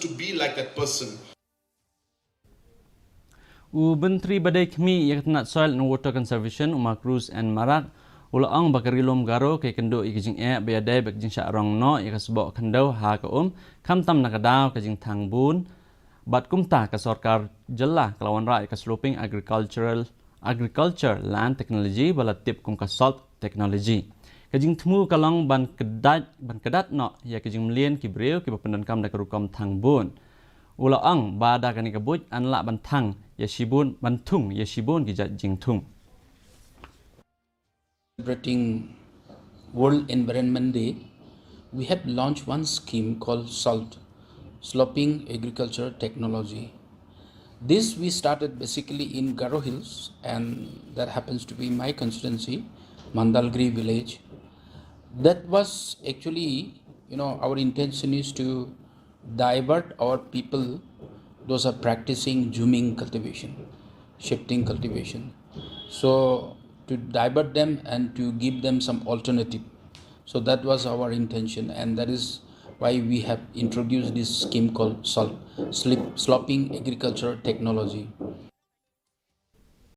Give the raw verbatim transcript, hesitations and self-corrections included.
to be like that person. U Myntri ba dei khmih ïa ka tnat Soil and Water Conservation, u Marcuise N Marak, u la ong ba ka Ri Lum Garo ka ïakynduh ïa ka jingeh ba ïadei bad ka jingshah rong noh ïa ka sboh khyndew ha ka um, khamtam na ka daw ka jingthang bun. Bad kumta ka sorkar jylla ka la wanrah ïa ka Sloping Agricultural Agriculture Land Technology ba la tip kum ka SALT Technology. Ka jingthmu ka long ban kdat ban kdat noh ïa ka jingmlien ki briew kiba pyndonkam da ka rukom thang bun. U la ong ba da kane ka buit yn lah ban thang ïa shibun, ban thung ïa shibun ki jait jingthung. Celebrating World Environment Day, we have launched one scheme called SALT, Sloping Agriculture Technology. This we started basically in Garo Hills, and that happens to be my constituency, Mandalgiri village. That was actually, you know, our intention is to divert our people, those are practicing jhuming cultivation, shifting cultivation. So to divert them and to give them some alternative. So that was our intention, and that is why we have introduced this scheme called SALT, Slip, Sloping Agriculture Technology.